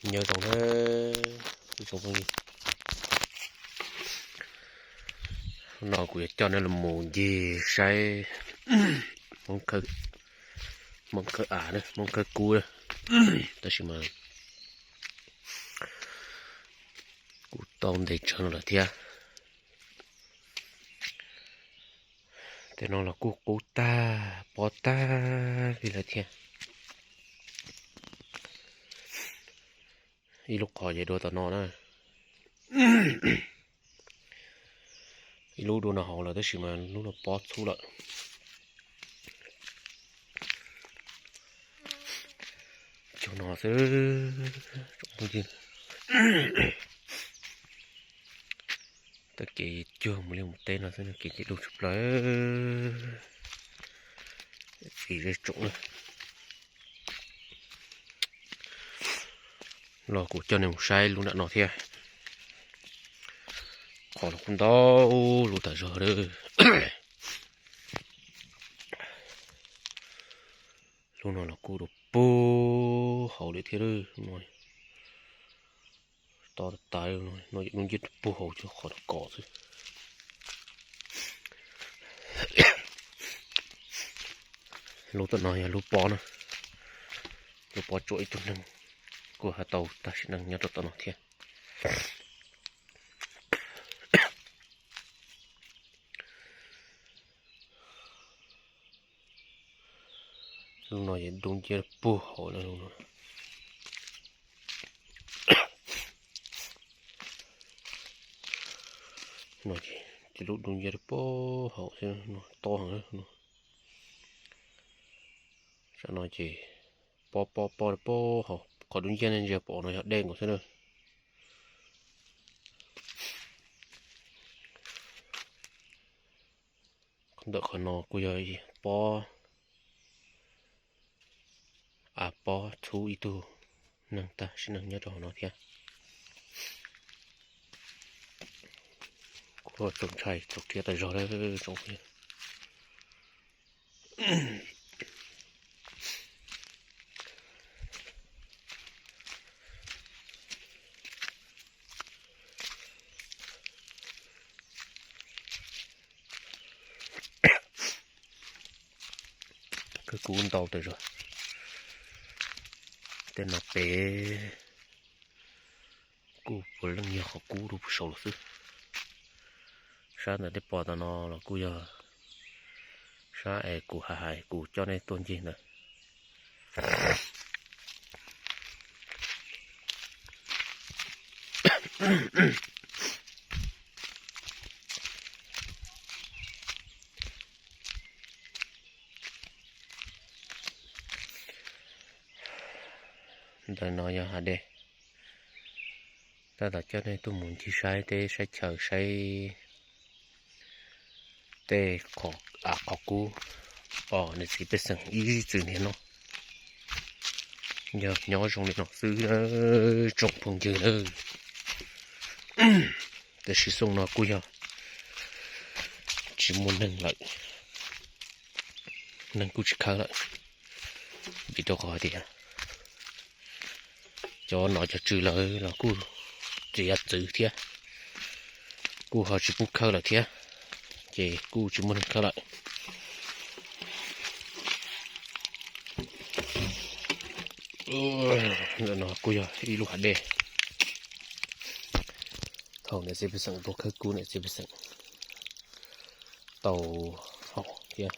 Nyob zoo na, ib tsoom phooj ywg, no kuv yuav coj nej los mus ncig saib Hmoob khawb av, Hmoob khawb kub. Tab sis mas kuv tau ntes tsawg no lawm thiab. Tej no los kuj qub tag pob tag li lawm thiab. Ib lub qhov ces dua tom no na, ib lub dua no hauv lawm tab sis mas lub no pob txhub lawm. Cov no xwb, tsoom phooj ywg. Tag kev cuag mus liaj mus teb no xwb, kev ces dub tshaj plaws. Txiv zej tsoom na, los kuv coj nej mus saib lub nram no thiab. Qhov los kuj ntau lub tas zog lawm. Lub no los kuj dua puag hauv lawm thiab. Lub no to tas tas, no yog dub nciab puag hauv cov qhov kos xwb. Lub tom no yog lub pob na, lub pob tsuam ib tug neeg, kuj ho tau tag sim neej nyob rau tom no thiab. Lub no ces dub nciab puag hauv na, lub no. No ces lub dub nciab puag hauv xwb, no tob heev. Tam no ces pob pob pob puag hauv, qhov dub nciab ne ntsia pom no yog dej nkaus xwb na. Ntawm qhov no kuj yog pob, av pob txhub ib tug neeg tag sim neej nyob rau hauv no thiab. Kuj txaus ntshai txaus rhiab tas zog lawm tsoom phooj ywg. Khawb kub ntau tas zog. Tej no pem kuj puav leej yog qhov kub rau puag saud los xwb. Sab ntawm tej pos tom no los kuj yog sab es kuv hais hais kuv coj nej tuaj ncig ntawd. Ntawm no yog hav dej. Tab tom coj nej tuaj mus ncig saib teb saib chaw saib tej qhov, av qhov kub os, niam txiv pej xeem ib txwm niaj hnub yog nyob zoo li no xwb tsoom phooj ywg nawb. Tam sim xyoo no kuj yog tsis muaj neeg lawm, neeg kuj tsis khawb lawm, vim rau qhov hais tias cov nom cov tswv lawv los kuj txiav txwv thiab, kuj ho tsis pub khawb lawm thiab, ces kuj tsis muaj neeg khawb lawm. Ntawm no kuj yog ib lub hav dej. Thaum niam txiv pej xeem tuaj khawb kub niam txiv pej xeem tau haus thiab.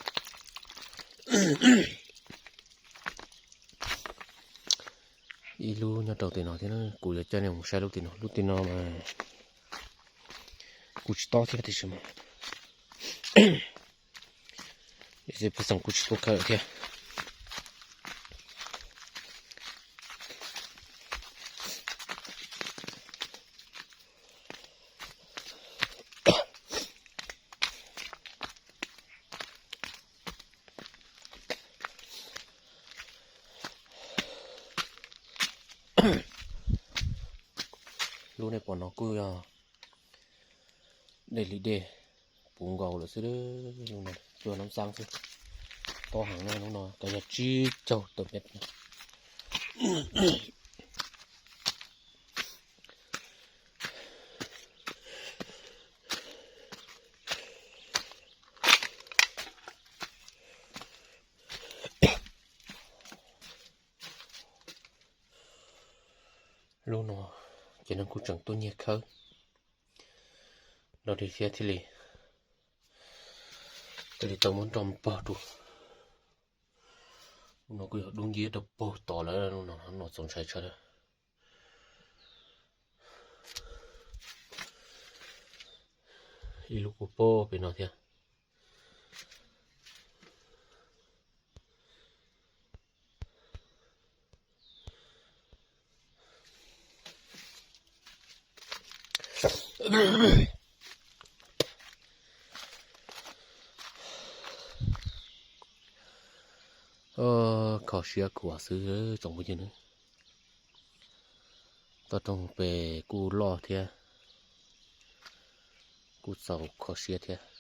Ib lub nyob rau tim no thiab, kuv yuav coj nej mus saib lub tim no. Lub tim no mas kuj tsis tob thiab tiam sis mas niam txiv pej xeem kuj tsis tuaj khawb thiab. Lub nej pom no kuj yog dej li dej puv nkaus lawm xwb, lub no cuaj nab xaab xwb. Tob heev na, lub no kav yog tsib caug tawm mev. Lub no ces neeg kuj tseem tuaj nyiag khawb nrog li thiab thiaj li, thiaj li tau muab nroj pog rau. Lub no kuj yog dub nciab rau puag tod lawm, lub no txaus ntshai tshaj. Ib lub kuj puag pem no thiab. Kho siab khuav xwb tsoom phooj ywg na. Toj roob pem kuj loj thiab, kuj txaus kho siab thiab.